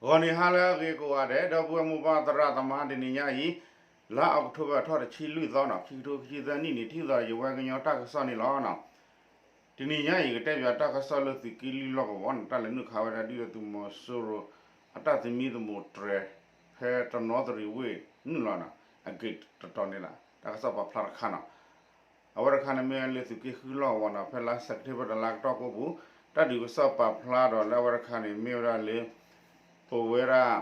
ဂီၤနံၤဟါလၢအဂ့ၤကိးဂၤဒဲး ဒီပုၢ်ဝဲၢ်မိၢ်ပၢ်သရၣ်သမါ တနံၤညါအံၤ လါအီးကထိဘၢၣ်ထီၣ်တဆံလွံၢ်သီနီၤ ခံကထိခံဆံသၢနံၣ်န့ၣ် ထံၣ်သးယဝဲကညီတၢ်ကစီၣ်န့ၣ်လီၤ. တနံၤညါအံၤ ကတဲဘၣ်တၢ်ကစီၣ်လၢသုးက့လွံၢ်လီၢ်ကဝီၤန့ၣ် တၢ်လဲၤနုာ်ခးဝဲဒၣ်ဒုၣ်ဒါသုးမီၤစိရိၤ အတၢ်သမံသမိးတြဲၤ ဖဲတနီသရံၤဝ့ၢ်နုာ်လီၤနီၤ အဂ့ၢ်တတီၤန့ၣ်လီၤ တၢ်ကစီၣ်ပာ်ဖျါတခါနီၤ အဝဲတခါန့ၣ်မ့ၢ်ဝဲလၢသုးက့ဃုလီၢ်ကဝီၤနီၤ ဖဲလါစဲးပထ့ဘၢၣ်တလါကတီၢ်ကိးပူၤ တၢ်ဒုးကစီၣ်ပာ်ဖျါဒီးလၢအဝဲတခါန့ၣ် မ့ၢ်ဝဲဒၣ်လၢ ပဝဲဒၣ်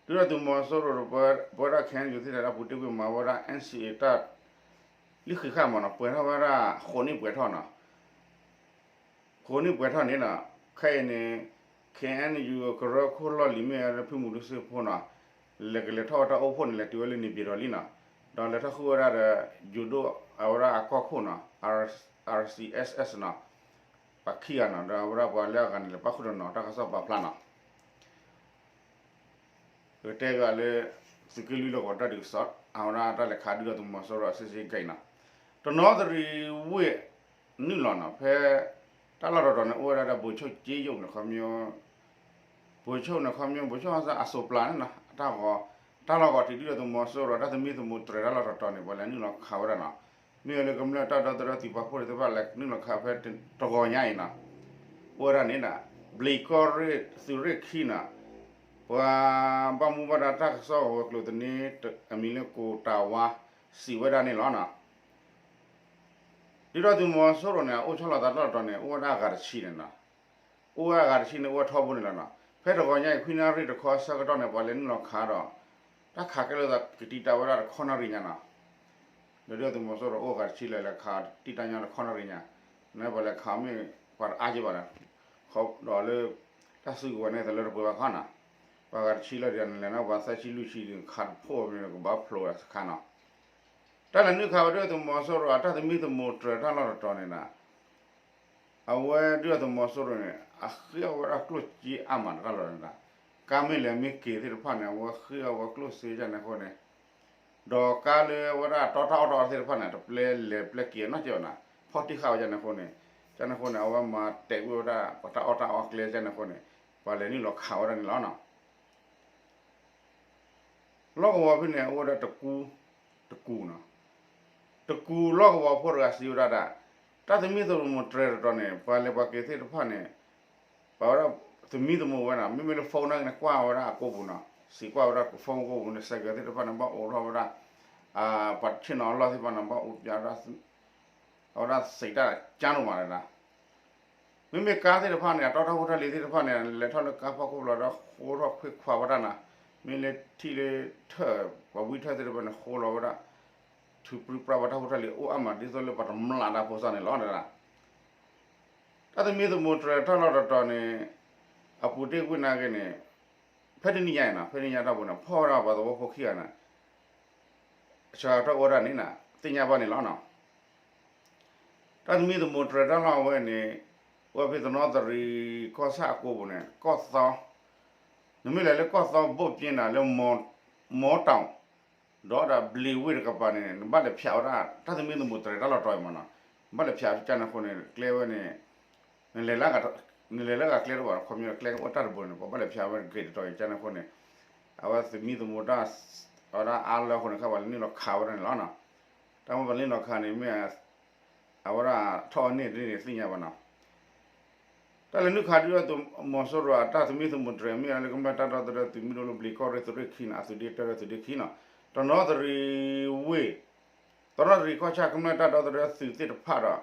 ဒုၣ်ဒါသုးမီၤစိရိၤဒီး ပဝဲဒၣ် ခဲအံၤယူၣ် သ့ၣ်တဖၣ် ပူၤတ့ၢ်ကွံာ်မၤဝဲဒၣ် NCA တၢ် လံဃံးဃာ်မးနီၤ ပှဲၤထီၣ်ဝဲဒၣ် ဃိးနံၣ်ပှဲၤထီၣ်နီၤ ဃိးနံၣ်ပှဲၤထီၣ်န့ၣ်နီၤ ခဲအံၤန့ၣ် ခဲအံၤယူၣ် ကရၢခိၣ်လီၢ်လံၤမ့ၢ်ဝဲဒၣ်ဖုမူဒုစ့ဖိနီၤ လဲၤကလဲၤထီၣ်ဝဲတၢ်အိၣ်ဖှိၣ်န့ၣ် လဲၤတုၤဝဲလၢန့ၣ်ပၠံးဒီးလံနီၤ ဒီးလဲၤထီၣ်ဃုာ်ဝဲဒၣ်ဒီး ယူၤဒိၣ်အဝဲဒၣ်အကီၢ်ခိၣ်နီၤ RCSS နီၤ ပှၤခံဂၤနီၤ ဒီးအဝဲဒၣ်ပှၤလၢအဂၤန့ၣ် လဲၤပာ်ဃုာ်တနီၤ တၢ်ကစီၣ်ပာ်ဖျါနီၤ ကတဲဘၣ်လၢ သုးက့လွံၢ်လီၢ်ကဝီၤတၢ်ဒုးကစီၣ် အဝဲဒၣ်တၢ်လဲၤခးဒုၣ်ဒါသုးမီၤစိရိၤအစ့စ့ကဲအံၤနီၤ တနီသရံၤဝ့ၢ်နုာ်လီၤနီၤ ဖဲ တၢ်လီၢ်တတီၤန့ၣ် အိၣ်ဝဲဒၣ်ဒီး ဗိုလ်ချုပ်ကြေးရုပ်န့ၣ်ခီ ဗိုလ်ချုပ်န့ၣ်ခီ ဗိုလ်ချုပ်ဟီစၢ်အစိးပျၤန့ၣ်နီၤ အတၢ်ဂီၤ တၢ်လီၢ်ဂီၤထံးဒုၣ်ဒါသုးမီၤစိရိၤ တၢ်သမံသမိးတြဲၤတၢ်လီၢ်တတီၤန့ၣ် ပှၤလဲၤနုာ်လီၤခးဝဲဒၣ်နီၤ မ့ၢ်ဝဲလၢကမျၢၢ်တၢ်ဒီသဒၢသုးပာ်ဖှိၣ်သ့ၣ်တဖၣ်လဲၤနုာ်လီၤခးဖဲတဂီၤညါအံၤနီၤ အိၣ်ဝဲဒၣ်န့ၣ် ဘျံးကီၢ်ရ့ၣ်သုးရ့ၣ်ခံနီၤ ပှၤဘၣ်မူဘၣ်ဒါတၢ်ကစီၣ်ဝဲၤကျိၤသန့ အမံၤလၢကိးတၢ်ဝါ စံးဝဲဒၣ်န့ၣ်လီၤနီၤ ဒုၣ်ဒါသုးမီၤစိရိၤန့ၣ် အအိၣ်ဆီလီၤသးတၢ်လီၢ်တတီၤန့ၣ် အိၣ်ဝဲဒၣ်အဂၤတဆံန့ၣ်နီၤ အိၣ်ဝဲအဂၤတဆံန့ၣ် အိၣ်ဝဲထီဘိန့ၣ်လီၤနီၤ ဖဲတဂီၤညါအံၤ ခွံနၣ်ရံၣ်တခီအဆၢကတီၢ်န့ၣ် ပှၤလဲၤနုာ်လီၤခးဒီး တၢ်ခးကဲလိာ်သးကတံာ်တာ်ဝဲဒၣ်တခီနၣ်ရံၣ်ညါနီၤ ဒီးဒုၣ်ဒါသုးမီၤစိရိၤအိၣ်ဂၤတဆံလၢလဲၤခးတံာ်တာ်ညါတခီနၣ်ရံၣ်ညါ နပှၤလဲၤခးမ့ၢ်ပှၤတအါက့ဘၣ်ဒီး ဒီးလၢ တၢ်စုကဝဲၤန့ၣ် တလၢတပှဲၤဘၣ်ခီနီၤ ပှၤဂၤတဆံလၢဒ်န့ၣ်လဲၣ်နီၤ ပှၤသၢဆံလွံၢ်ဆံဒ်ခးတဖှိၣ်မ့ၢ်ကဘၣ်ဖျိဝဲဒၣ်စခါနီၤ တၢ်လဲၤနုာ်ခးဝဲဒုၣ်ဒါသုးမီၤစိရိၤ အတၢ်သမံသမိးတြဲၤတၢ်လီၢ်တတီၤန့ၣ်နီၤ အဝဲဒုၣ်ဒါသုးမီၤစိရိၤန့ၣ် အဃ့အီၣ်ဝဲဒၣ်ကျိၣ်စ့အါမးတၢ်လီၢ်န့ၣ်နီၤ ကါမ့ၢ်လဲၤမ့ၢ်က့ၤသ့ၣ်တဖၣ်န့ၣ် အဝဲဃ့အီၣ်ဝဲကျိၣ်စ့ကန့ၣ်အဃိန့ၣ် ဒီးကါလၢအဝဲဒၣ်တီတၢ်အီၣ်တၢ်အီသ့ၣ်တဖၣ်န့ၣ် တပျဲလဲၤပျဲက့ၤအနီၢ်ကီၢ်နီၤ ဖီၣ်တံၢ်ဃာ်ဝဲကန့ၣ်အဃိန့ၣ် ကန့ၣ်အဃိန့ၣ် အဝဲမၤတဲာ်ကွံာ်ဝဲဒၣ် ပှၤတၢ်အီၣ်တၢ်အီကျဲကန့ၣ်အဃိန့ၣ် ပှၤလဲၤနုာ်လီၤခးဝဲဒၣ်န့ၣ်လီၤနီၤ လီၢ်ကဝီၤဖဲန့ၣ် အိၣ်ဝဲဒၣ်တကူ တကူနီၤ တကူလီၢ်ကဝီၤဖိတဂၤစံးဝဲဒၣ်ဒၣ် တၢ်သမံသမိးတြဲၤတတီၤန့ၣ် ပှၤလဲၤပှၤက့ၤသ့ၣ်တဖၣ်န့ၣ် ပှၤဝဲဒၣ်သမံသမိးဝဲနီၤ မ့မ့ၢ်လၢ phone န့ၣ် ကွၢ်ဝဲဒၣ်အကိာ်ပူၤနီၤ စံးကွၢ်ဝဲဒၣ် phone ကိာ်ပူၤန့ၣ် စဲးကဲးသ့ၣ်တဖၣ်န့ၣ် ဘၣ်အိးထီၣ်ဝဲဒၣ် ပှၤဆ့ၣ်နီၤအလီၢ်သ့ၣ်တဖၣ်န့ၣ် ဘၣ်အိးပၠးဝဲဒၣ် အဝဲဒၣ်စံးတၢ်ကၢ်ဒိၣ်မးလၢဒၣ် မ့မ့ၢ်ကါသ့ၣ်တဖၣ်န့ၣ် အတီတၢ်ဖိတၢ်လံၤသ့ၣ်တဖၣ်န့ၣ် လဲၤထီၣ်လၢကါဖီခိၣ်ဘျီဒီး ဃိထီၣ်ခွ့ခွါဝဲဒၣ်နီၤ မ့ၢ်လၢထံၣ်လၢထၢၣ် ပှၤဝံထၢၣ်သ့ၣ်တဖၣ်န့ၣ် ဃိလီၤဝဲဒၣ် ထုးပြံပြါပှၤတၢ်ဖိတၢ်လံၤအိၣ်အါမး ဒ်သိးလၢပှၤတမျးတၢ်ဖိစ့ၢ်န့ၣ်လီၤ. တၢ်သမံသမိးတြဲၤတၢ်လီၢ်တတီၤန့ၣ် အပူၤတ့ၢ်ကွံာ်နာ်က့န့ၣ် ဖဲတနံၤညါအံၤနီၤ ဖဲတနံၤညါတၢ်ပူၤန့ၣ် ဖီၣ်ဝဲဒၣ်ပှၤသဝီဖိခံဂၤန့ၣ် ဆှၢထီၣ်အိၣ်ဝဲဒၣ်န့ၣ် သ့ၣ်ညါဘၣ်န့ၣ်လီၤနီၤ. တၢ်သမံသမိးတြဲၤတၢ်လီၢ်ဝဲန့ၣ် အိၣ်ဖဲတနီသရံၤကီၢ်ဆၣ်အကိာ်ပူၤန့ၣ် ကီၢ်သီ နမ့ၢ်လဲၤလၢကီၢ်သီဘိၣ်ပၠ့နၤလၢ မီတီၤ ဒီးဒၣ်ဘျံးဝ့ၢ်တကပၤန့ၣ် နဘၣ်လဲၤဖၠးဝဲဒၣ် တၢ်သမံသမိးတြဲၤတၢ်လီၢ်တတီၤအံၤမးနီၤ နဘၣ်လဲၤဖၠးကန့ၣ်အဃိန့ၣ် ကျဲဝဲန့ၣ် နလဲၤလၢအဂၤကျဲတအိၣ်ဘၣ် ခီပညီကျဲအိၣ်တၢ်တဘိန့ၣ် ပှၤဘၣ်လဲၤဖၠးဝဲဂ့ၤတတီၤအံၤကန့ၣ်အဃိန့ၣ် အဝဲသမံသမိးတၢ် အဝဲဒၣ်အါလၢအဃိန့ၣ် ခါပှၤလဲၤနုာ်လီၤခးဝဲဒၣ်န့ၣ်လီၤနီၤ. တၢ်မ့ၢ်ပှၤလဲၤနုာ်လီၤခးန့ၣ်မ့ၢ် အဝဲဒၣ်ထီၣ်အန့ၢ်တန့ၢ်န့ၣ်သ့ၣ်ညါဘၣ်နီၤ. တၢ်လဲၤနုာ်ခးဒုၣ်ဒါသုးမီၤစိရိၤအတၢ်သမံသမိးတြဲၤမ့ၢ်လၢကမျၢၢ်တၢ်ဒီသဒၢသုးမုၢ်ဒိၣ်လၢဘျံးကီၢ်ရ့ၣ်သုးရ့ၣ်ခံန့ၣ် အသုးဒ့တၢဒီးသုးဒ့ခံနီၤ တနီသရံၤဝ့ၢ် တနီသရံၤကီၢ်ဆၣ်ကမျၢၢ်တၢ်ဒီသဒၢသုးသ့ၣ်တဖၣ်ဒီး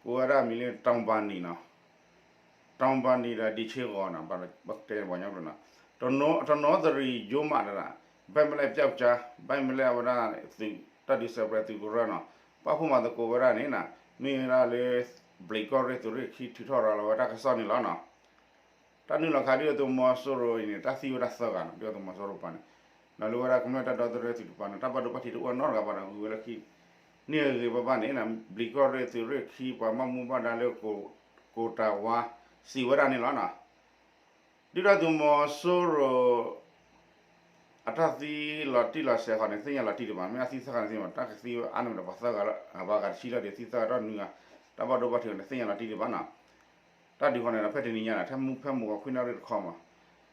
ကိးဝဲဒၣ်မံၤလၢ တောင်ပန်းနီၤ တောင်ပန်းနီၤဒီး ဒံဆ့ဂီၤနီၤ ဘၣ်တဲပှၤကညီကျိာ်နီၤ တနီသရံၤယိမးဒၣ် ဘၣ်မ့ၢ်လၢပျောက်ကျား ဘၣ်မ့ၢ်လၢအဝဲဒၣ်သုးတၢ်ဒုးစဲးပြဲးသုးကရၢနီၤ ပာ်ဖှိၣ်မၤသကိးဝဲဒၣ်န့ၣ်နီၤ မ့ၢ်ဝဲဒၣ်လၢ ဘျံးကီၢ်ရ့ၣ်သုးရ့ၣ်ခံထုးထီၣ်ရၤလီၤဝဲတၢ်ကစီၣ်န့ၣ်လီၤနီၤ. တၢ်နုာ်လီၤခးဒုၣ်ဒါသုးမီၤစိရိၤအံၤန့ၣ် တၢ်သံဝဲဒၣ်သၢဂၤနီၤ ဒုၣ်ဒါသုးမီၤစိရိၤတကပၤန့ၣ် ဒီးလၢဝဲဒၣ်ကမျၢၢ်တၢ်ဒီသဒၢသုးတကပၤန့ၣ် တၢ်ဘၣ်ဒိဘၣ်ထံးတအိၣ်နီတဂၤဘၣ်ဒီး ဂုၤဝဲလၢခံ န့ၢ်ဂ့ၤဂ့ၤဘၣ်ဘၣ်န့ၣ် ဘျံးကီၢ်ရ့ၣ်သုးရ့ၣ်ခံပှၤဘၣ်မူဘၣ်ဒါလၢ ကိးတၢ်ဝါ စံးဝဲဒၣ်န့ၣ်လီၤနီၤ. ဒုၣ်ဒါသုးမီၤစိရိၤ အတၢ်သံလီၤတံၢ်လီၤဆဲးဃီန့ၣ် သ့ၣ်ညါလီၤတံၢ်ဒံးဘၣ် မ့ၢ်အသံသၢဂၤန့ၣ်သ့ၣ်ညါဘၣ် တၢ်ကသံအါန့ၢ်မ့ၢ်ဒီးပှၤသၢဂၤလၢ အဘၣ်ဂၤတဆံလီၤဒီးသံသၢဂၤဒီးနွံဂၤ တၢ်ဘၣ်ဒိဘၣ်ထံးန့ၣ် သ့ၣ်ညါလီၤတံၢ်ဒံးဘၣ်နီၤ. တၢ်ဒုးဃီန့ၣ်ဒီး ဖဲတနံၤညါန့ၣ် ထဲမုၢ်ဖဲမုၢ်ဂီၤခွံနၣ်ရံၣ်တခီမး,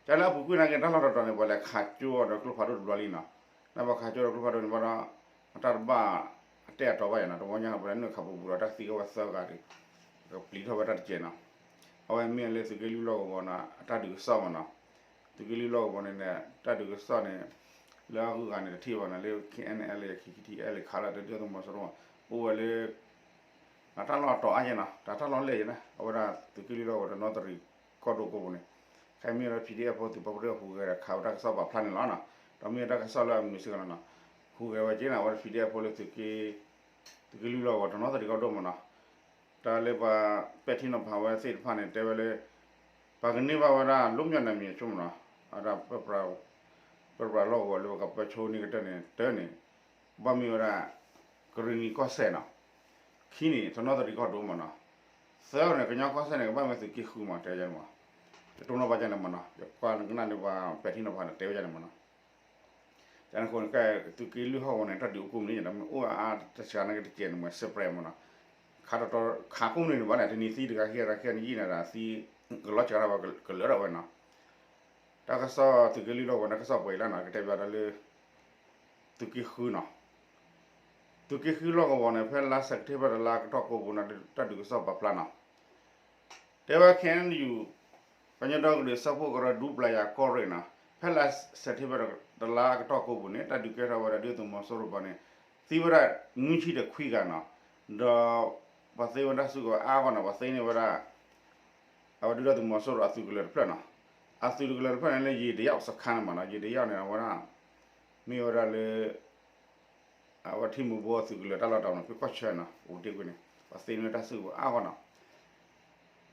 ကလဲၣ်အပူၤကွံာ်နာ်က့ တၢ်လီၢ်တတီၤန့ၣ် ပှၤလဲၤခးကၠိအီၤဒီးကျိဖးဒိၣ်တဘျီလံနီၤ, လၢပှၤခးကၠိဒီးကျိဖးဒိၣ်န့ၣ်ဘၣ်ဒီး အတၢ်တဘၣ်အတဲာ်အတီၤဘၣ်ယၤနီၤ, တဝီညါပှၤလဲၤနုာ်ခးပူၤပူၤဒီး တၢ်သံကဝဲသၢဂၤဒီး ကပျံၤထီၣ်ဝဲတၢ်တကဲးနီၤ, အဝဲမ့ၢ်လၢသုးက့လွံၢ်လီၢ်ကဝီၤန့ၣ် အတၢ်ဒုးကစီၣ်မးနီၤ, သုးက့လွံၢ်လီၢ်ကဝီၤန့ၣ်န့ၣ် တၢ်ဒုးကစီၣ်န့ၣ် လၢအဂုၤအဂၤန့ၣ် တထံၣ်ဘၣ်နီၤ, လၢ KNLA KTLA ခးလၢတဒုၣ်ဒါသုးမီၤစိရိၤ အိၣ်ဝဲလၢ တၢ်လီၢ်တီၤအါယဲနီၤ, တၢ်လီၢ်လဲၢ်ယဲန့ၣ် အဝဲဒၣ်သုးက့လွံၢ်လီၢ်ကဝီၤ တနီသရံၣ်ကီၢ်ဒိၣ်ကိးပူၤန့ၣ်, ခဲအံၤမ့ၢ်ဝဲဒၣ် PDF ဖိသုးပာ်ဖှိၣ်တၢ်ဟူးဂဲၤဒီး ခးဝဲတၢ်ကစီၣ်ပာ်ဖျါန့ၣ်လီၤနီၤ, ဒီးမ့ၢ်ဝဲတၢ်ကစီၣ်လၢအမုာ်စ့ၢ်ကီးလီၤနီၤ, ဟူးဂဲၤဝဲက့ၤနီၤ, အဝဲဒၣ် PDF ဖိလၢသုးက့ သုးက့လွံၢ်လီၢ်ကဝီၤ တနီသရံၣ်ကီၢ်ဒိၣ်မးနီၤ, တၢ်လၢပှၤပဲာ်ထံနီၤဖးဝဲသ့ၣ်တဖၣ်န့ၣ် တဲဝဲလၢ ပှၤကန့ၢ်ဘၣ်ဝဲဒၣ် လွတ်မြောက်နယ်မြေ ဆိမးနီၤ, အဝဲဒၣ် ပၢပြးလီၢ်ကဝီၤလၢပကပၢဆိန့ၢ်ကတၢၢ်န့ၣ် တၢန့ၣ် ကဘၣ်မ့ၢ်ဝဲဒၣ် ကရ့ၣ်နံၤကီၢ်စဲၣ်နီၤ, ခံန့ၣ် တနီသရံၣ်ကီၢ်ဒိၣ်မးနီၤ, သၢန့ၣ် ကညီကီၢ်စဲၣ်န့ၣ် ကဘၣ်မ့ၢ်သုးက့ဃုမး တဲဝဲန့ၣ်မး, ယတိၢ်နီၣ်ဘၣ်ယဲန့ၣ်မးနီၤ, ယကွၢ်ကနၣ်လၢပှၤပဲာ်ထံနီၤဖးန့ၣ် တဲဝဲယဲန့ၣ်မးနီၤ တၢ်န့ၣ်အဃိန့ၣ် ကဲ သုးက့လွံၢ်ဟီၣ်ကဝီၤန့ၣ် တၢ်ဒုးအိၣ်ကိးမုၢ်နံၤ ဒီးမ့ၢ်အိၣ်အါတစှၤန့ၣ်က့ တကဲးန့ၣ်မး separate မးနီၤ, ခးတီတီ ခးကိးမုၢ်နံၤန့ၣ်ဘၣ်န့ၣ် တနံၤသံတဂၤခံဂၤတဂၤခံဂၤန့ၣ်ယံာ်န့ၣ်ဒီးသံ ကလီၤစှၤထီၣ်ဝဲ ကလၢာ်ထီၣ်ဝဲနီၤ, တၢ်ကစီၣ်သုးက့လွံၢ်လီၢ်ကဝီၤန့ၣ် တၢ်ကစီၣ်ပှဲၤလံနီၤ, ကတဲဘၣ်ဒီးလၢ သုးက့ဃုနီၤ, သုးက့ဃုလီၢ်ကဝီၤန့ၣ် ဖဲလါစဲးပထ့ဘၢၣ်တလါကတီၢ်ကိးပူၤန့ၣ် တၢ်ဒုးကစီၣ်ပာ်ဖျါနီၤ တဲဝဲ KNU ကညီဒီကလုာ်စၢဖှိၣ်ကရၢ ဒူပျၤယၤကီၢ်ရ့ၣ်နီၤ, ဖဲလါစဲးပထ့ဘၢၣ်တလါကတီၢ်ကိးပူၤန့ၣ် တၢ်ဒုးကဲထီၣ်ဝဲဒၣ်ဒုၣ်ဒါသုးမီၤစိရိၤတကပၤန့ၣ် သံဝဲဒၣ်နွံဆံဒီးခွံဂၤနီၤ, ဒီးပှၤသ့ဝဲတၢ်စုကဝဲၤအါဂီၢ်နီၤ, ပှၤသ့န့ၢ်ဝဲဒၣ် အဝဲဒုၣ်ဒါသုးမီၤစိရိၤအသုးကလၢၤတဖျၢၣ်နီၤ, အသုးကလၢၤတဖျၢၣ်န့ၣ်လၢ ယံာ်တယီၣ်စခါန့ၣ်မးနီၤ, ယံာ်တယီၣ်န့ၣ် အဝဲဒၣ် မ့ၢ်ဝဲဒၣ်လၢ အဝဲထံမိၢ်ဘိအသုးကလၢၤတၢ်လီၢ်တတီၤန့ၣ် ဖဲကီၢ်ဆၢနီၤ အိၣ်တ့ၢ်ကွံာ်န့ၣ် ပှၤသ့န့ၢ်တၢ်စုကဝဲၤအါဂီၢ်နီၤ,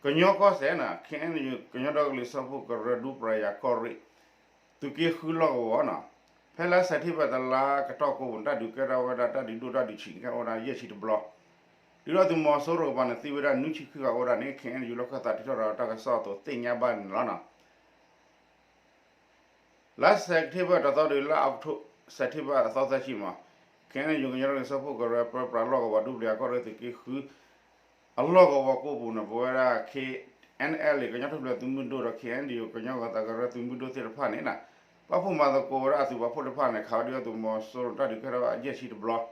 ကညီကီၢ်စဲၣ်နီၤ, KNU ကညီဒီကလုာ်စၢဖှိၣ်ကရၢ ဒူပျၤယၤကီၢ်ရ့ၣ် သုးက့ဃုလီၢ်ကဝီၤနီၤ, ဖဲလါစဲးပထ့ဘၢၣ်တလါကတီၢ်ကိးပူၤန့ၣ် တၢ်ဒုးကဲထီၣ်ဝဲဒၣ်တၢ်ဒုးဒိၣ်တၢ်ဒုးဆံးန့ၣ် ကဲထီၣ်ဝဲဒၣ်ယဲၢ်ဆံတဘျီ, ဒုၣ်ဒါသုးမီၤစိရိၤတကပၤန့ၣ် သံဝဲဒၣ်နွံဆံခွံဂၤအိၣ်ဝဲဒၣ်န့ၣ် KNU လီၢ်ခၢၣ်သးထုးထီၣ်ဒီးတၢ်ကစီၣ်အသိးသ့ၣ်ညါဘၣ်န့ၣ်လီၤနီၤ. လါစဲးပထ့ဘၢၣ်တသီဒီး လါအီးကထိ စဲးပထ့ဘၢၣ်အသီသၢဆံမး, KNU ကညီဒီကလုာ်စၢဖှိၣ်ကရၢ ပၢပြးလီၢ်ကဝီၤ ဒူပျၤယၤကီၢ်ရ့ၣ် သုးက့ဃု အလီၢ်ကဝီၤကိးပူၤန့ၣ် ပဝဲဒၣ် KNLA ကညီထူၣ်ဖျဲးသုးမုၢ်ဒိၣ်ဒီး KNDO ကညီဂၤသးကရၢသုးမုၢ်ဒိၣ်သ့ၣ်တဖၣ်န့ၣ် ပာ်ဖှိၣ်မၤသကိးဝဲဒၣ်အသုးပာ်ဖှိၣ်တဖၣ်န့ၣ် ခးဝဲဒၣ်ဒုၣ်ဒါသုးမီၤစိရိၤတၢ်ဒုးကဲထီၣ်ဝဲယဲၢ်ဆံတဘျီ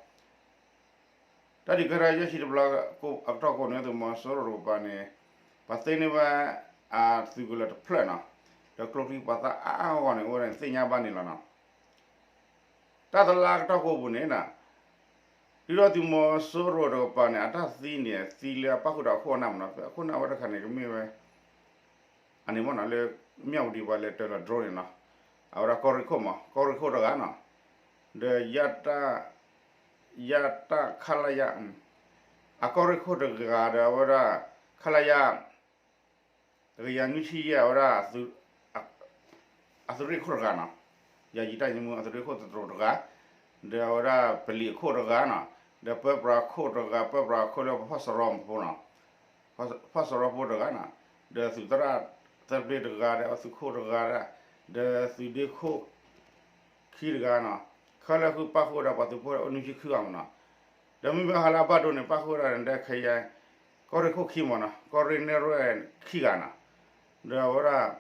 တၢ်ဒုးကဲထီၣ်ယဲၢ်ဆံတဘျီအကတီၢ်ကိးန့ၣ် သုးမီၤစိရိၤတကပၤန့ၣ် ပှၤသ့န့ၢ်ဝဲအသုးကလၢၤတဖျၢၣ်နီၤ, ဒီးကျိချံပှၤသၣ်အါအါဂီၢ်ဂီၢ်န့ၣ် အိၣ်ဝဲဒၣ်န့ၣ်သ့ၣ်ညါဘၣ်န့ၣ်လီၤနီၤ. တၢ်တလါကတီၢ်ကိးပူၤန့ၣ် ဒုၣ်ဒါသုးမီၤစိရိၤတကပၤန့ၣ် အတၢ်သံန့ၣ် သံလၢအပၣ်ဃုာ်ဒီးအခိၣ်အနၢ်မးနီၤ, အခိၣ်အနၢ်ဝဲတခါန့ၣ် ကမ့ၢ်ဝဲ အန့ၣ်မ့ၢ်နီၤ လၢ မၠၣ်ဝတံၤပှၤလဲၤတၢၤလီၤ drone န့ၣ်နီၤ, အဝဲဒၣ်ကီၢ်ရ့ၣ်ခိၣ်မး ကီၢ်ရ့ၣ်ခိၣ်တဂၤနီၤ, ဒီး ယတၢ် ခလရ အကီၢ်ရ့ၣ်ခိၣ်တဂၤဒီးအဝဲဒၣ် ခလရ တကယၤနွံဆံယဲၢ် အဝဲဒၣ် အသုးရ့ၣ်ခိၣ်တဂၤနီၤ, ယာယီတပ်ရင်းမှူး အသုးရ့ၣ်ခိၣ်သတြိာ်တဂၤ, ဒီးအဝဲဒၣ်ပလံၤအခိၣ်တဂၤနီၤ, ဒီးပၢပြးခိၣ်တဂၤ ပၢပြးခိၣ်လၢပဖီၣ်စရီမဖိနီၤ, ဖီၣ်စရီဖိတဂၤနီၤ, ဒီးသုးသရၣ်သၢပျ့တဂၤ ဒီးအသုးခိၣ်တဂၤ, ဒီးသုးဒ့ခိၣ်ခံတဂၤနီၤ, ခဲလၢာ်ဃုပၣ်ဃုာ်ဝဲဒၣ်ပှၤသုးဖိအိၣ်နွံဆံခံဂၤမးနီၤ, ဒီးမ့မ့ၢ်ဟါလၢအဘၣ်ဒိန့ၣ် ပၣ်ဃုာ်ဝဲဒၣ်န့ၣ် ဒီးခဲအံၤ ကီၢ်ရ့ၣ်ခိၣ်ခံမးနီၤ, ကီၢ်ရ့ၣ်နဲၣ်ရွဲၣ်ခံဂၤနီၤ, ဒီးအဝဲဒၣ်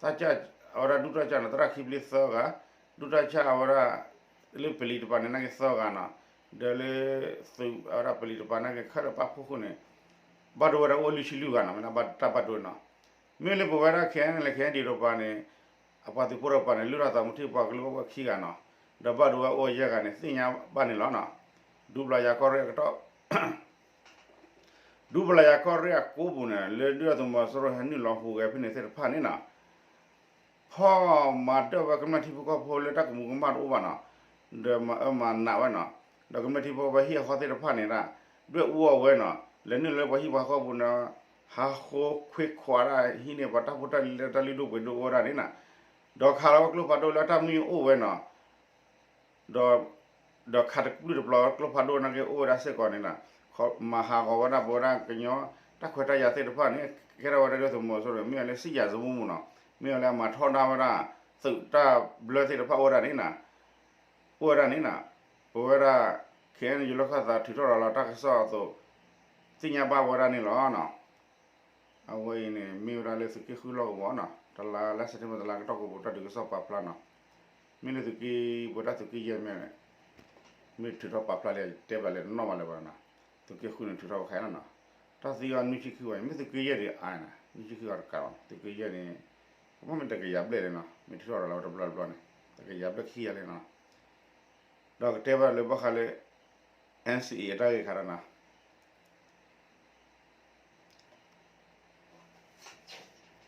တၢ်ကၢ် အဝဲဒၣ်ဒုၣ်တၢ်ကၢ်န့ၣ် သရၣ်ခံပျ့သၢဂၤ, ဒုၣ်တၢ်ကၢ်အဝဲဒၣ် လၢပလံၤတပၤန့ၣ် နာ်က့သၢဂၤနီၤ, ဒီးလၢသုးအဝဲဒၣ်ပလံၤတပၤနာ်က့ခဲလၢာ်ပၣ်ဃုာ်ဃုာ်န့ၣ် ဘၣ်ဒိဝဲဒၣ်အိၣ်လွံၢ်ဆံလွံၢ်ဂၤနီၤ, မ့ၢ်ဒၣ်ဘၣ်တၢ်ဘၣ်ဒိနီၤ, မ့ၢ်လၢပဝဲဒၣ် ခဲအံၤန့ၣ် ခဲအံၤဒံးတပၤန့ၣ် အပှၤသုးဖိတပၤန့ၣ် လုၢ်ထီၣ်သးမူထံပှၤကလုာ်အိၣ်ဝဲခံဂၤနီၤ, ဒီးဘၣ်ဒိဝဲအိၣ်ယဲၢ်ဂၤန့ၣ် သ့ၣ်ညါဘၣ်န့ၣ်လီၤနီၤ, ဒူပျၤယၤကီၢ်ရ့ၣ်အကတီၢ် ဒူပျၤယၤကီၢ်ရ့ၣ်အကိးပူၤန့ၣ် လၢဒုၣ်ဒါသုးမီၤစိရိၤဟဲနုာ်လီၤဟူးဂဲၤဖဲန့ၣ်သ့ၣ်တဖၣ်န့ၣ်နီၤ, ဖီၣ်မၤဒၢၣ်ဝဲကမျၢၢ်ထံဖိကီၢ်ဖိလၢတၢ်ကမူၤကမၣ်တအိၣ်ဘၣ်နီၤ, ဒီးမၤအၢမၤနးဝဲနီၤ, ဒီးကမျၢၢ်ထံဖိကီၢ်ဖိဟံၣ်အဃီသ့ၣ်တဖၣ်န့ၣ်ဒၣ် ဒွဲၣ်အူအီၣ်ဝဲနီၤ, လဲၤနုာ်လၢပှၤဟံၣ်ပှၤဃီပူၤန့ၣ် ဟးဃိခွ့ခွးဒၣ်ဟံးန့ၢ်ပှၤတၢ်ဖိတၢ်လံၤလၢတၢ်လုၢ်ဒိၣ်ပှ့ၤဒိၣ်အိၣ်ဝဲဒၣ်န့ၣ်နီၤ, ဒီးခးလီၤဝဲကျိဖးဒိၣ်လၢတၢ်မုၢ်အိၣ်ဝဲနီၤ ဒီး ဒီးခးတကပြုၢ်တပျီကျိဖးဒိၣ်နာ်က့အိၣ်ဝဲဒၣ်စ့ၢ်ကီးန့ၣ်နီၤ, မၤဟးဂီၤဝဲဒၣ်ပဝဲဒၣ်ကညီ တၢ်ခွဲးတၢ်ယာ်သ့ၣ်တဖၣ်န့ၣ် ကဲထီၣ်ဝဲဒၣ်ဒုၣ်ဒါသုးမီၤစိရိၤန့ၣ် မ့ၢ်ဝဲလၢစံၣ်ယၤစမူမူနီၤ, မ့ၢ်ဝဲလၢအမၤထီဒါဝဲဒၣ် သုးတၢ်ဘျၢသ့ၣ်တဖၣ်အိၣ်ဝဲဒၣ်န့ၣ်နီၤ, အိၣ်ဝဲဒၣ်န့ၣ်နီၤ, ပဝဲဒၣ် ခဲအံၤန့ၣ် ယလီၢ်ခၢၣ်သးထုးထီၣ်ရၤလီၤတၢ်ကစီၣ်အသိး သ့ၣ်ညါဘၣ်ဝဲဒၣ်န့ၣ်လီၤနီၤ. အဝဲအံၤန့ၣ် မ့ၢ်ဝဲဒၣ်လၢသုးက့ဃုလီၢ်ကဝီၤနီၤ, တလါလါစဲးပထ့ဘၢၣ်တလါကတီၢ်ကိးပူၤ တၢ်ဒုးကစီၣ်ပာ်ဖျါနီၤ, မ့ၢ်လၢသုးက့ ပဝဲဒၣ်သုးက့ယဲၢ်မ့ၢ် မ့ၢ်ထုးထီၣ်ပာ်ဖျါလံ တဲဘၣ်လဲၣ်တနီၣ်ဘၣ်လၢၤဘၣ်နီၤ, သုးက့ဃုန့ၣ် ထုးထီၣ်ပာ်ဖျါနီၤ, တၢ်သံအီၤနွံဆံခံဝဲ မ့ၢ်သုးက့ယဲၢ်ဒံးအါနီၤ, နွံဆံခံအီၤတကးဘၣ် သုးက့ယဲၢ်န့ၣ် ကဘၣ်မ့ၢ်တကယၤဘျဲၣ်လံနီၤ, မ့ၢ်ထုးထီၣ်ဒီးလၢဝဲတဘျီတဘျီန့ၣ် တကယၤဘျဲၣ်ခံဂၤလံနီၤ, ဒီးကတဲဘၣ်လၢဘၣ်ဃးလၢ NCA အတၢ်ဂ့ၢ်ခါဒီးနီၤ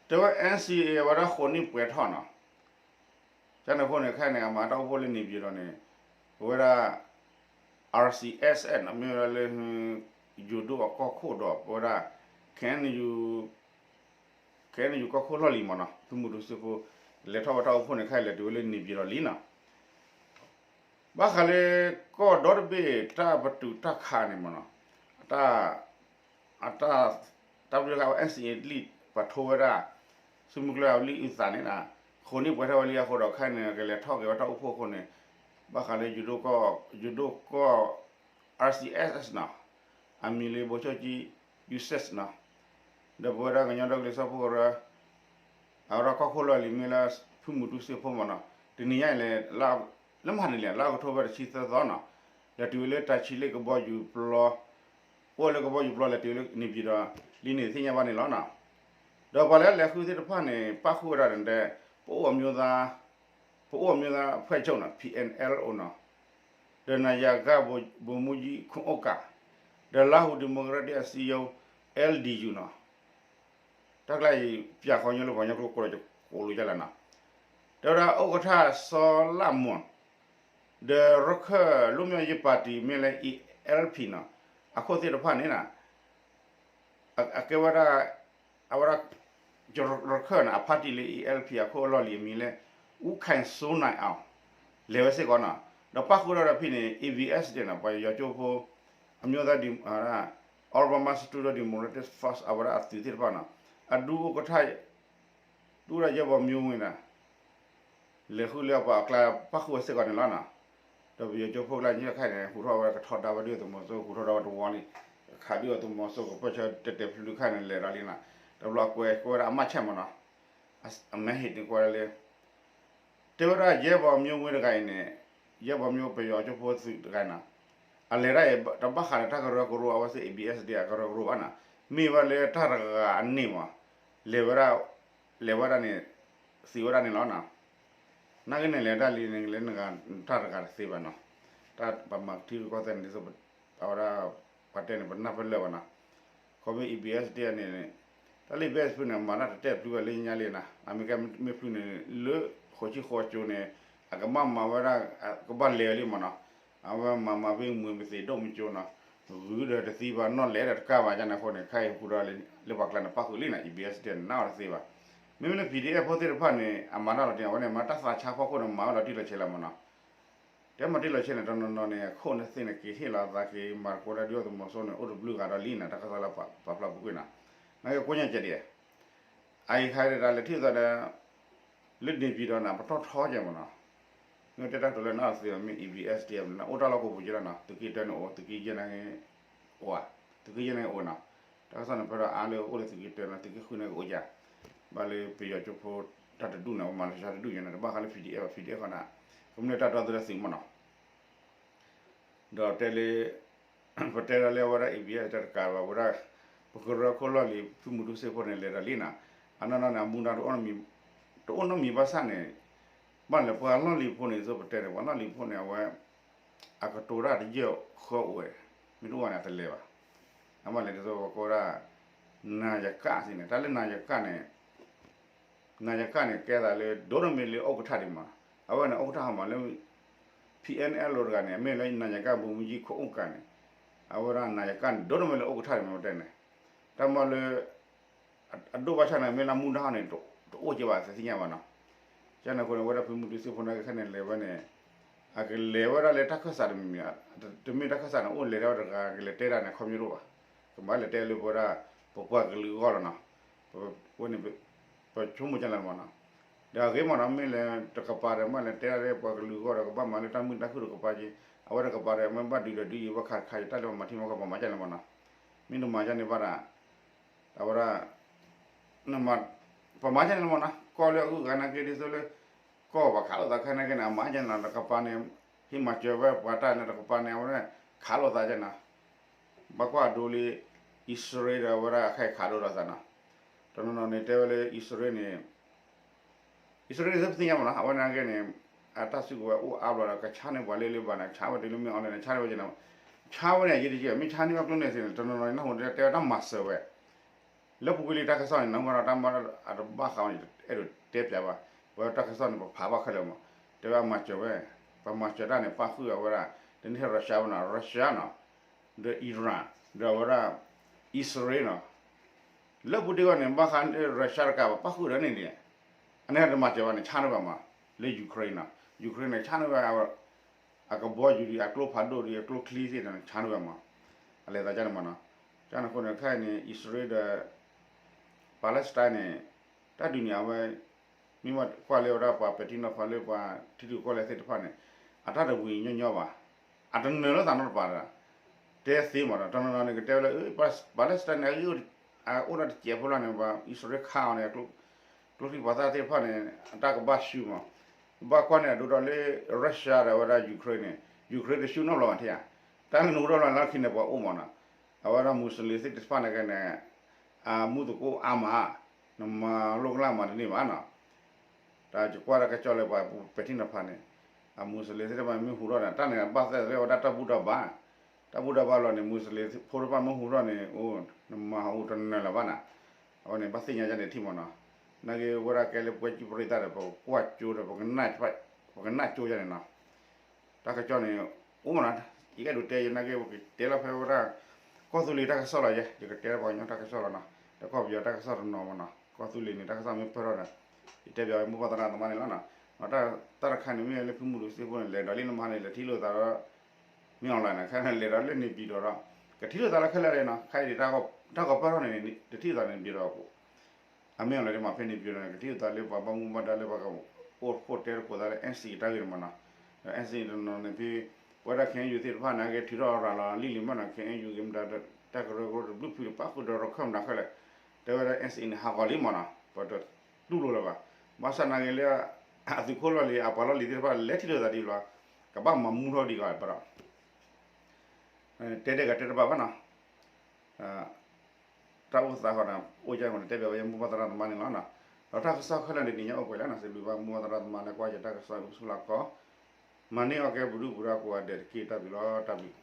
တဲဝဲ NCA အဝဲဒၣ်ဃိးနံၣ်ပှဲၤထီၣ်နီၤ, ကန့ၣ်အဃိန့ၣ် ခဲအံၤန့ၣ် အမၤတၢ်အိၣ်ဖှိၣ်လၢန့ၣ်ပၠံၤဒီးန့ၣ် ပဝဲဒၣ် RCSS နီၤ မ့ၢ်ဝဲဒၣ်လၢ ယိၤဒိၣ်အကီၢ်ခိၣ်ဒီး ပဝဲဒၣ် KNU KNU ကီၢ်ခိၣ်လီၢ်လံၤမ့ၢ်နီၤ ဖုမူတူစ့ဖိ လဲၤထီၣ်ဝဲတၢ်အိၣ်ဖှိၣ်န့ၣ် ခဲအံၤလဲၤတုၤဝဲလၢန့ၣ်ပၠံၤဒီးလံနီၤ ဘၣ်ဃးလၢ ကီၢ်ဒီတဘ့ၣ်တၢ်ပတုာ်တၢ်ခးန့ၣ်မ့ၢ်နီၤ အတၢ် အတၢ် တၢ်ပတုာ်တၢ်ခး NCA လံာ်ပာ်ထီၣ်ဝဲဒၣ် စုမုၢ်ကျၢၢ်အလံာ်အုၣ်သးန့ၣ် ဃိးနံၣ်ပှဲၤထီၣ်ဝဲလံအဃိဒီး ခဲအံၤန့ၣ် ကလဲၤထီၣ်က့ၤဝဲတၢ်အိၣ်ဖှိၣ်အဃိန့ၣ် ဘၣ်ဃးလၢ ယိၤဒိၣ်ကီၢ် RCSS နီၤ အမံၤလၢ ဗိုလ်ချုပ်ကြီး ယွၤစ့းနီၤ ဒီးပဝဲဒၣ်ကညီဒီကလုာ်စၢဖှိၣ်ကရၢ အဝဲဒၣ်ကီၢ်ခိၣ်လီၢ်လံၤမ့ၢ်လၢ ဖုမူတူစ့ဖိမ့ၢ်နီၤ တနံၤညါအံၤလဲၣ် လၢမဟါန့ၣ်လဲၣ် လါအီးကထိဘၢၣ်တဆံသၢသီနီၤ လဲၤတုၤဝဲလၢတၢ်ဆံးလ့ၣ်ကဘီယူၤပျီ အိၣ်လၢကဘီယူၤပျီလဲၤတုၤလၢန့ၣ်ပၠံၤဒီး လံန့ၣ်သ့ၣ်ညါဘၣ်န့ၣ်လီၤနီၤ ဒီးပှၤလၢလဲၤဃုသ့ၣ်တဖၣ်န့ၣ် ပၣ်ဃုာ်ဝဲဒၣ်န့ၣ်ဒီး ပအိၣ်အမျိုးသား ပအိၣ်အမျိုးသားအဖွဲ့ချုပ်နီၤ ပီၣ်အဲၣ်အၣ်လ်အိၣ်နီၤ ဒီး နာယက ဗိုလ်မှူးကြီး ခွန်ဥက္ကာ ဒီး လါဟူ ဒီမိုကရက်တစ်အစည်းအရုံး LDU နီၤ တၢ်ကျါအံၤ ပၠးခီညိလၢပှၤကညီကျိာ်ကိးလီၤကလိၤကလဲၣ်နီၤ တဲဝဲဒၣ် ဥက္ကဋ္ဌ စောလှမွန် ဒီး ရခိုင်လွတ်မြောက်ရေးပါတီ မ့ၢ်လၢ ELP နီၤ အခိၣ်သ့ၣ်တဖၣ်န့ၣ် အကဲဝဲဒၣ် အဝဲဒၣ် ရခိုင်န့ၣ် အဖါတံၢ်လၢ ELP အခိၣ်အလီၢ်လံၤအမံၤလၢ ဦးခိုင်စိုးနိုင်အောင် လဲၤဝဲစ့ၢ်ကီးနီၤ ဒီးပၣ်ဃုာ်ဒီးဖဲန့ၣ် ABSDF နီၤ ပှၤယီၤကၠိဖိ အမျိုးသားဒီ All Burma Student Democratic Force အဝဲဒၣ်အသုးသ့ၣ်တဖၣ်နီၤ အဒူ ဥက္ကဋ္ဌ ဒူၣ်ဒၣ်ယဲၢ်ဘီမၠိဝ့ၤနီၤ လဲၤဃုလၢပှၤအကျါ ပၣ်ဃုာ်ဝဲစ့ၢ်ကီးန့ၣ်လီၤနီၤ ဒီးပယီၤကၠိဖိကျါန့ၣ်ခဲအံၤန့ၣ် ဟူးထီၣ်ဝဲကထီဒါဝဲဒုၣ်ဒါသုးမီၤစိရိၤ ဟူးထီၣ်ဒီးဝဲတဝီလံ ခးဒုၣ်ဒါသုးမီၤစိရိၤ ကပၢၢ်ဆၢတဲာ်တဲာ်ဖျုးဖျုးခဲအံၤန့ၣ် လဲၤဒီးလံနီၤ တဘျီအကွဲးကွဲးဝဲဒၣ်အမါဆဲးမ့ၢ်နီၤ အမဲာ်ဟ့ၣ်န့ၣ်ကွဲးဒၣ်လၢ တဲဝဲဒၣ်ယဲၢ်ဘီမၠိဝ့ၤတဂၤအံၤန့ၣ် ယဲၢ်ဘီမၠိပယီၤကၠိဖိသုးတဂၤနီၤ အလဲၤဒၣ်အံၤ တဘၣ်ဃးဒီးတၢ်ကရၢကရိအဝဲသ့ၣ် ABSDF အကရၢကရိဘၣ်နီၤ မ့ၢ်ဝဲလၢတၢ်တဂၤအန့ၣ်မး လဲၤဝဲဒၣ် လဲၤဝဲဒၣ်န့ၣ် သံဝဲဒၣ်န့ၣ်လီၤနီၤ နာ်က့န့ၣ် လဲၤဒၣ်လံန့ၣ် လၢနဂၤတၢ်တဂၤတသ့ဘၣ်နီၤ တၢ်ပမၤထံရူၢ်ကီၢ်သဲးန့ၣ် ဒ်သိး အဝဲဒၣ် ပှၤတဲန့ၣ် ပနၢ်ပလၢၢ်ဘၣ်နီၤ ခီဖျိ ABSDF န့ၣ် တၢ်လၢ ABSDF ဖုန့ၣ် မၤတၢ်တတဲာ်ဖျုးဝဲလၢညါလံနီၤ အမ့ၢ်ကဲမ့ၢ်ဖုန့ၣ် လၢဃိးဆံဃိးကၠိန့ၣ် အကဘၣ်မၤဝဲဒၣ် ကဘၣ်လဲၤဝဲလံမ့ၢ်နီၤ အဝဲမၤမၤဖဲမုာ်မသ့းဒိၣ်မးကၠိနီၤ ဂုၤဒီးတသံဘၣ် နီၣ်လဲၤဒီးတကးဘၣ် ကန့ၣ်အဃိန့ၣ် ခဲအံၤဟူးထီၣ်လၢပှၤကျါန့ၣ် ပၣ်ဃုာ်လံနီၤ ABSDF န့ၣ် နၢ်အီၤတသ့ဘၣ် မ့မ့ၢ်လၢ PDF ဖိသ့ၣ်တဖၣ်န့ၣ် အမၤတၢ်လီၤတံၢ် အဝဲန့ၣ် မၤတၢ်သးဆါဖီခိၣ်န့ၣ် မၤဝဲလီၤတံၢ်လီၤဆဲးလီၤမ့ၢ်နီၤ တဲမၤတံၢ်လီၤဆဲးန့ၣ် တနီၤနီၤန့ၣ် အခိၣ်န့ၣ်သ့ၣ်န့ၣ် က့ၤဟ့ၣ်လီၤအသးက့ၤ မၤသကိးတၢ်ဒုၣ်ဒါသုးမီၤစိရိၤန့ၣ် အိၣ်တဘျုးဂၤဒီးလံနီၤ တၢ်ကစီၣ်လၢပာ်ဖျါပူၤကွံာ်နီၤ နာ်က့ကိးညါကဲဒ် အအံၤခါဒၣ်လဲၤထံၣ်သးဒီး လၢန့ၣ်ပၠံၤဒီးန့ၣ် ပတီၢ်ထီကဲမ့ၢ်နီၤ မ့ၢ်တဲတၢ်ကတိၤလၢနအီၤတသ့ဘၣ် မ့ၢ် ABSDF န့ၣ် အိၣ်တၢ်လီၢ်ကိးပူၤကဲလီၤနီၤ သုးက့တၢန့ၣ်အိၣ် သုးက့ယဲၢ်န့ၣ် အိၣ်ဧါ သုးက့ယဲၢ်န့ၣ်အိၣ်နီၤ တၢ်ကစီၣ်န့ၣ် ဖဲဒီးအါလၢအိၣ်လၢသုးက့တၢနီၤ သုးက့ဃုန့ၣ်ကအိၣ်က ဘၣ်လၢပယီၤကၠိဖိ တၢ်တဒူၣ်န့ၣ် ပမၤလီၤဆီတဒူၣ်ညါန့ၣ် တဘၣ်ဃးလၢ PDF ဘၣ် PDF ဃီန့ၣ် ကမျၢၢ်တၢ်ဒီသဒၢသုးမ့ၢ်နီၤ ဒီးတဲလၢ ပတဲဒၣ်လၢအဝဲဒၣ် ABSDF တကးဘၣ် ဝဲဒၣ် ပကရၢခိၣ်လီၢ်လံၤ ဖုမူတူစ့ဖိန့ၣ် လဲၤဒီးလံနီၤ အနီၢ်နီၢ်န့ၣ် အမူဒါတအိၣ်နီတမံၤဘၣ်ဆၣ်န့ၣ် ဘၣ်လဲၣ် ပှၤလီၢ်လံၤဖိန့ၣ် ဒ်သိးပတဲန့ၣ် ပှၤလီၢ်လံၤဖိန့ၣ် အဝဲ အကတိၤတၢ်တယၢၢ်ဃၢအိၣ်ဝဲ မ့ၢ်တအိၣ်ဘၣ်န့ၣ် အတလဲၤဘၣ် အဘၣ်လဲၣ် ဒ်သိးပကိးဒၣ် နာယက စ့ၢ်န့ၣ် တၢ်လၢနာယက န့ၣ် နာယက န့ၣ် ကဲသးလၢ ဒိၣ်တမ့ၢ်လၢဥက္ကဋ္ဌဒံးမး အဝဲန့ၣ် ဥက္ကဋ္ဌဟီမးလၢ PNLO တဂၤန့ၣ် အမ့ၢ်လၢ နာယက ဗိုလ်မှူးကြီး ခွန်ဥက္ကာ န့ၣ် အဝဲဒၣ်နာယက န့ၣ် ဒိၣ်တမ့ၢ်လၢဥက္ကဋ္ဌဒံးမး ပတဲန့ၣ် တၢ်မ့ၢ်လၢ အဒိၣ်ဘၣ်ဆၣ်န့ၣ် မ့ၢ်လၢမူဒါဟီန့ၣ် တအိၣ်ကဲဘၣ်သ့ၣ်ညါဘၣ်နီၤ ကန့ၣ်အဃိန့ၣ် ဝဲဒၣ်ဖုမူတူစ့ဖိန့ၣ် ခဲန့ၣ်လဲၤဝဲန့ၣ် အကလဲၤဝဲဒၣ်လၢတၢ်ခၢၣ်စးတမံၤမံၤ တမ့ၢ်တၢ်ခၢၣ်စးန့ၣ် အိၣ်လဲၤဒၣ်ဝဲတဂၤ ကလဲၤတဲဒၣ်န့ၣ် ခီပညီတအိၣ်ဘၣ် ကဘၣ်လဲၤတဲလၢပဝဲဒၣ် ပပှၤကလုာ်အဂီၢ်လီၤနီၤ ဝဲန့ၣ် ပဆိကမိၣ်ကလဲၣ်မးနီၤ ဒီးအဂ့ၢ်မးနီၤ မ့ၢ်လဲၤတကပၤဒီး မ့ၢ်လဲၤတဲဒၣ်လၢပှၤကလုာ်အဂီၢ်ဒီး ကဘၣ်မၤလၢတၢ်မုာ်တၢ်ခုၣ်တကပၤက့ အဝဲတကပၤဒီး မ့ၢ်ဘၣ်ဒုးဒီးဒုးယံၤ ဘၣ်ခးတခါယံၤ တၢ်လၢပှၤမၤထံမၤကီၢ်ပှၤမၤကလဲၣ်မးနီၤ မ့ၢ်တမၤကန့ၣ်ဘၣ်ဒၣ် အဝဲဒၣ် ပမၤကန့ၣ်မ့ၢ်နီၤ ကီၢ်လၢအဂုၤအဂၤနာ်က့ဒ်သိးလၢ ကီၢ်ပှၤခးလိာ်သးခဲနာ်က့န့ၣ် အမၤကန့ၣ်နီၤ တကပၤန့ၣ် ဟံးမၤစၢၤဝဲပှၤတၢ်န့ၣ် တကပၤန့ၣ် အဝဲန့ၣ် ခးလိာ်သးကန့ၣ် ဘၣ်ကွၢ်ဒိလံ အံၣ်စရ့လးဒီးအဝဲဒၣ်ခဲအံၤခးလိာ်သးနီၤ တနီၤနီၤန့ၣ်တဲဝဲလၢအံၣ်စရ့လးန့ၣ် အံၣ်စရ့လးန့ၣ် ပသ့ၣ်ညါမ့ၢ်နီၤ အဝဲနာ်က့န့ၣ် အတၢ်စုကဝဲၤအိၣ်အါဘျီဒီး ကဆါန့ၢ်ပှၤလၢလၢဘၣ်န့ၣ် ဆါဝဲတုၤလၢမ့ၢ်အီၤလဲၣ်န့ၣ် ဆါန့ၢ်ဝဲကန့ၣ် ဆါဝဲန့ၣ် ယံာ်တယံာ် မ့ၢ်ဆါန့ၢ်ဘၣ်ကျိန့ၣ်သ့ၣ်န့ၣ် တနီၤနီၤန့ၣ် နၢ်ဟူတဲဝဲတၢ်မၤစၢၤဝဲ လၢပူၤကွံာ်လံတၢ်ကစီၣ်န့ၣ် နၢ်ဟူဒီးတၢ်မၤအတဘၣ်ဃးဝဲန့ၣ် အဲၣ်ဒိးတဲပျးဘၣ် ဝဲတၢ်ကစီၣ်န့ၣ် ပဖးဘၣ်ခဲလၢာ်မး တဲဝဲအမၤစၢၤဝဲ ပမၤစၢၤတၢ်န့ၣ် ပၣ်ဃုာ်အဝဲဒၣ် တန့ၢ်ထဲ Russia ဘၣ်နီၤ Russia နီၤ ဒီး Iran ဒီးအဝဲဒၣ် အံၣ်စရ့လးနီၤ လၢပူၤတ့ၢ်ဂီၢ်န့ၣ် ဘၣ်ဃး Russia တကးဘၣ် ပၣ်ဃုာ်ဒီးန့ၣ်န့ၣ် အန့ၣ်တမၤစၢၤဘၣ်န့ၣ် ဆါန့ၢ်ဘၣ်မး လၢ Ukraine နီၤ Ukraine န့ၣ် ဆါန့ၢ်ဝဲ အကဘီယူၤဒံး အကျိဖးဒိၣ်ဒံး အကျိချံသ့ၣ်န့ၣ် ဆါန့ၢ်ဝဲမး အလဲၤသးကန့ၣ်မးနီၤ ကန့ၣ်အဃိန့ၣ် ခဲအံၤန့ၣ် အံၣ်စရ့လးဒီး Palestine န့ၣ် တၢ်ဒုးန့ၣ် အဝဲ မ့ၢ်ကွၢ်လၢဝဲဒၣ်ပှၤပဲာ်ထံနီၤဖးလၢပှၤထံရူၢ်ကီၢ်လဲၢ်သ့ၣ်တဖၣ်န့ၣ် အတၢ်တဝံၤညီညီဘၣ် အတနၢၤလၢသးနီတပၤဒီး တဲသ့မးဒီး တနီၤနီၤန့ၣ် ကတဲဝဲလၢ Palestine န့ၣ် အဂ့ၢ်အိၣ်ဒီးတစဲးဖိလီၤန့ၣ် ပှၤအံၣ်စရ့လးခးအီၤန့ၣ် ကျိချံပှၤသၣ်သ့ၣ်တဖၣ်န့ၣ် အတၢ်ကဘၣ်ဆူမး ဘၣ်ကွၢ်န့ၣ် အဒိဒီးလၢ Russia ဒီးဝဲဒၣ် Ukraine န့ၣ် Ukraine တဆူၣ်နီတဘျီဘၣ်ထံၣ်ဧါ တၢ်လၢနအိၣ်ဒီးလီၤလၢခံန့ၣ် ပှၤအိၣ်မးနီၤ အဝဲဒၣ် Muslim သ့ၣ်တဖၣ်န့ၣ်ကဲန့ၣ် အမူသကိးအါမး နမၤလိကလၢ်မၤတန့ၢ်ဘၣ်နီၤ တၢ်ယကွၢ်တၢ်ကစီၣ်လၢပှၤပဲာ်ထံနီၤဖးန့ၣ် အ Muslim သ့ၣ်တဖၣ်မ့ၢ်ဟူထီၣ်န့ၣ် တၢ်န့ၣ်ဘၣ်သဲသ့ဝဲဒၣ်တၢ်ဘူၣ်တၢ်ဘါ တၢ်ဘူၣ်တၢ်ဘါလီၤန့ၣ် Muslim ဖိတဖၣ်မ့ၢ်ဟူထီၣ်န့ၣ် အိၣ် နမၤဟူတနၢၤလၢၤဘၣ်နီၤ အဝဲန့ၣ် ဘၣ်သ့ၣ်ညါဒ်န့ၣ်ထံၣ်မးနီၤ နာ်က့ဝဲဒၣ်ကဲလၢပှဲၤကံပရံသၣ်ဒီး ပကကွၢ်ကၠိဒီး ပကနၣ်ကၠိဒ်န့ၣ်နီၤ တၢ်ကစီၣ်န့ၣ် အိၣ်မးနီၤ ယအဲၣ်ဒိးတဲယနာ်က့ ပကတဲလီၤဖဲဝဲဒၣ် ကီၢ်သူလ့ၤတၢ်ကစီၣ်လီၤယဲ ယကတဲလၢပှၤကညီတၢ်ကစီၣ်လီၤနီၤ ဒီးကီၢ်ပယီၤတၢ်ကစီၣ်တနီၤမးနီၤ ကီၢ်သူလ့ၤန့ၣ် တၢ်ကစီၣ်မ့ၢ်ပၢၢ်ထီၣ်ဒီး ယတဲပျးဝဲမိၢ်ပၢ်သရၣ်သမါန့ၣ်လီၤနီၤ တၢ်တခါန့ၣ် မ့ၢ်လၢဖုမူဒူစ့ဖိန့ၣ် လဲၤဒီးလံနမါန့ၣ် လဲၤထံၣ်လိာ်သးဒီး မ့ၢ် online နီၤ ခဲန့ၣ် လဲၤဒီးလၢန့ၣ်ပံၤဒီး ကထံၣ်လိာ်သးလၢခဲလၢာ်နီၤ ခဲအံၤန့ၣ် တၢ်ကီပၢၢ်ထီၣ်န့ၣ် တထံၣ်လိာ်သးန့ၣ်ပံၤဒီး အမ့ၢ် online မးဖဲန့ၣ်ပံၤဒီး ကထံၣ်လိာ်သးလၢပှၤဘၣ်မူဘၣ်ဒါလၢပှၤကအိၣ်ဖှိၣ်တဲသကိးသးလၢ NCA တၢ်ဂ့ၢ်န့ၣ်မးနီၤ ဒီး NCA တနီၤန့ၣ်ဖဲ ပဝဲဒၣ် KNU သ့ၣ်တဖၣ်န့ၣ် ကထုးထီၣ်ရၤလီၤလံလံမးနီၤ KNU က့ၤမတၤ တၢ်ကရၢကရိတဘျုးဖုးလၢပၣ်ဃုာ်ဒီးရခၢၣ်မတၤခဲလၢာ် တဲဝဲဒၣ် NCA န့ၣ် ဟးဂီၤလံမးနီၤ ပတတူၢ်လိာ်လၢၤဘၣ် ဘၣ်ဆၣ်နာ်က့လၢ အသုးခိၣ်လီၢ်လံၤ အပှၤလီၢ်လံၤသ့ၣ်တဖၣ် လဲၤထံၣ်လိာ်သးဒ်လီၤ ကဘၣ်မၤမူထီၣ်ဒံးကီးဘၣ်ဒီး တဲဒဲးကတဲတဘၣ်ဘၣ်နီၤ တၢ်အိၣ်သးဃီန့ၣ် အိၣ်ကဲအဃိန့ၣ် တဲဘၣ်ဝဲမိၢ်ပၢ်သရၣ်သမါန့ၣ်လီၤနီၤ ဒီးတၢ်ကစီၣ်ခဲလၢာ်န့ၣ် နံၤညါအိၣ်ပှဲၤလံနီၤ စံးဘျုးဘၣ်မိၢ်ပၢ်သရၣ်သမါလၢကွၢ်ယတၢ်ကစီၣ်အိၣ်ဆူၣ်လၢကီး မၤန့ၢ်အီၣ်ကဲပဒုၣ်ပဒါကိးဂၤဒဲးတက့ၢ် တၢ်ဘျုးလီၤ တၢ်ဘျုး